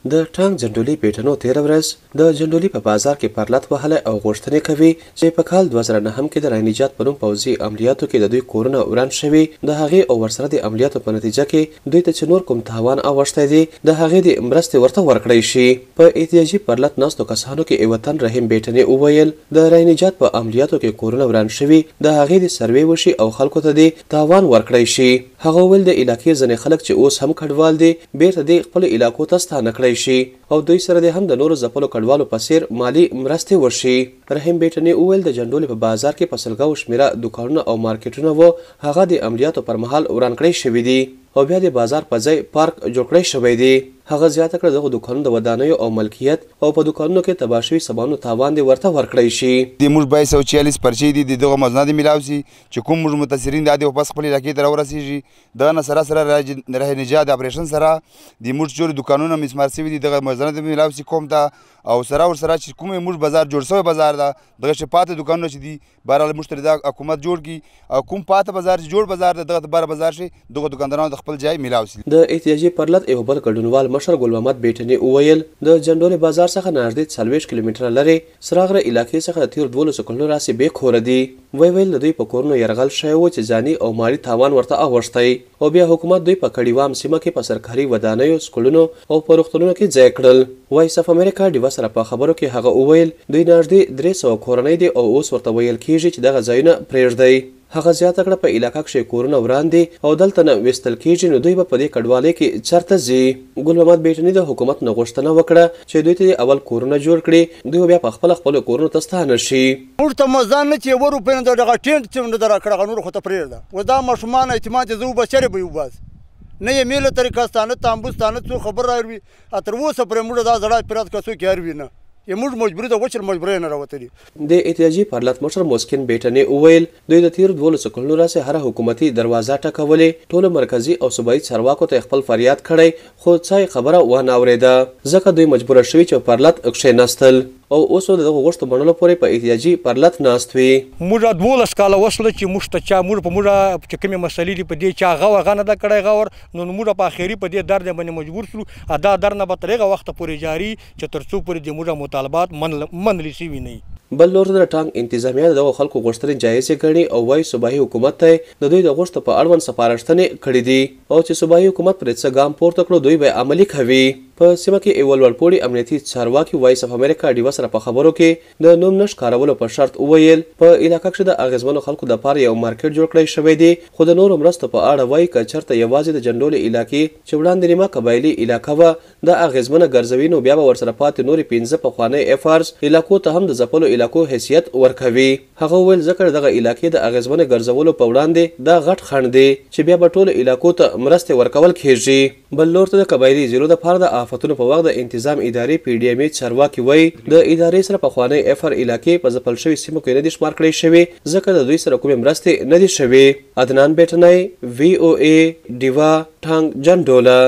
د ټانک جنډولي پیټنو تېره ورځ د جنډولي په بازار کې پرلت وهلی او غوښتنې کوي چې په کال 2009 کې د راینیجات په نوم پوځي عملیاتو کې د دوی کورونه وران شوي، د هغې او ورسره د عملیاتو په نتیجه کې دوی ته چې نور کوم تاوان اوښتی دی د هغې د مرستې ورته ورکړی شي. په احتجاجي پرلت ناستو کسانو کې ایوتن رحیم بیټنې وویل، د راینیجات په عملیاتو کې کورونه وران شوي، د هغې د سروې وشي او خلکو ته دې تاوان ورکړی شي. هغه وویل، د علاقې ځینې خلک چې اوس هم کډوال دي بیرته دې خپلو علاقو ته ستانه کړی شي او دوی سره دې هم د نورو ځپلو کډوالو په څېر مالي مرستې وشي. رحیم بیټني وویل، د جنډولې په بازار کې په سلګاوو شمېره دوکانونه او مارکیټونه وو، هغه د عملیاتو پر مهال وران کړی شوي دي او بیا د بازار په ځای پارک جوړ کړی شوی دی. هغه زیاته کړه، دغو دوکانونو د ودانیو او ملکیت او په دوکانونو کې تباه شوي سامانونو تاوان دې ورته ورکړی شي. د موږ 2246 پرچې دي، د دغه مزنه دې میلاو شي چې کوم موږ متاثرین دي واپس خپلې علاقې ته راورسېږي. دغه نه سره سره راه نجات اپریشن سره د موږ چې دوکانونه مسمار شوي دي دغه مزنه دې میلاو شي کوم ته، او سره ورسره چې کوم موږ بازار جوړ شوی بازار ده دغه چې پاتې دوکانونه چې دي بهرحال موږ ته دا حکومت جوړ کړي او کوم پاتې بازار چې جوړ بازار ده دغه بار بازار شي دغه دوکاندارانو د خپل ځای میلاو شي. د احتجاجي پرلت یو بل ګډونوال مشر ګل محمد بیټني وویل، د جنډولې بازار څخه نږدې 40 کیلومتره لرې سراغره علاقې څخه د تېرو 12 کلونو راهیسې بې کوره دي. وی ویل، د دوی په کورونو یرغل شوی و چې ځاني او مالي تاوان ورته اوښتی او بیا حکومت دوی په کړیوام سیمه کې په سرکاري ودانیو، سکولونو او په روغتونونو کې ځای کړل. وایس اف امریکا ډیوه سره په خبرو کې هغه وویل، دوی نږدې 300 کورنۍ دي او اوس ورته ویل کیږي چې دغه ځایونه پرېږدئ. هغه زیاته کړه، په علاقه کښې کورونه وران دي او دلته نه ویستل کیږي، نو دوی به په دې کډوالۍ کې چرته ځي. ګل محمد بیټني د حکومت نه غوښتنه وکړه چې دوی ته دې اول کورونه جوړ کړي، دوی به بیا په خپله خپلو کورونو ته ستانه شي. موږ ته مزدان نه چې یوه روپۍ نه دغه ټینټ چې نه ده راکړه، هغه نور خو ته پرېږده. اوس دا ماشومان یتیمان چې زه وباسي چېرې به یې وباسي؟ نه یې میله طریقه سته، نه تامبو سته، نه څوک خبر راوي. تر اوسه پورې موږ دا زړه پرات که څوک یې اروي نه موږ مجبوري ده، وچل مجبورۍ نه راوتلي. د احتجاجي پرلت مشر موسکین بیټني وویل، دوی د تېرو 12 کلونو راهیسې هره حکومتي دروازه ټکولې، ټولو مرکزي او صوبایي چارواکو ته یې خپل فریاد کړی، خو څه یې خبره وانه اورېده، ځکه دوی مجبوره شوي چې پرلت کښېناستل او اوس د دغو غوښتو منلو پورې په احتجاجي پرلت ناست وي. موږ 12 کاله وشول چې موږ ته چا موږ په موږ چې کومې مسلې دي په دې چا غور غه نه ده کړی غور، نو موږ په اخري په دې درد باندې مجبور شو. دا درد نه به تر هغه وخته پورې جاري چې تر څو پورې د موږ مطالبات منل شوي نه. بل لور ته د ټانک انتظامیه د دغو خلکو غوښتنې جایزې ګڼي او وایي صوبایي حکومت ته د دوی د غوښتو په اړوند سپارښتنې کړې دي او چې صوبایي حکومت پرې څه ګام پورته کړو دوی به عملي کوي. په سیمه کې یو لوړپوړي امنیتي چارواکي وایس اف امریکا ډیوه سره په خبرو کې د نوم نه ښکارولو په شرط وویل، په علاقه کښې د اغېزمنو خلکو دپاره یو مارکیټ جوړ کړی شوی دی، خو د نورو مرستو په اړه وایي که چېرته یوازې د جنډولې علاقې چې وړاندې نیمه قبایلي علاقه وه دا اغېزمنه ګرځوي، نو بیا به ورسره پاتې نورې 5 پخوانۍ اف آرز علاقو ته هم د ځپلو علاقو حیثیت ورکوي. هغه وویل، ځکه دغه علاقې د اغېزمنې ګرځولو په وړاندې دا غټ خنډ دی چې بیا به ټولو علاقو ته مرستې ورکول کیږي. بل لور ته د قبایلي ضلعو دپاره د آفتونو په وخت د انتظام ادارې پي ډي ایم ای چارواکي وایي، د ادارې سره پخوانۍ اف ار علاقې په ځپل شوي سیمو کې نه دي شمار کړی شوې، ځکه د دوی سره کومې مرستې نه دي شوې. عدنان بیټنی، وي او ای، ډیوه، ټانک، جنډوله.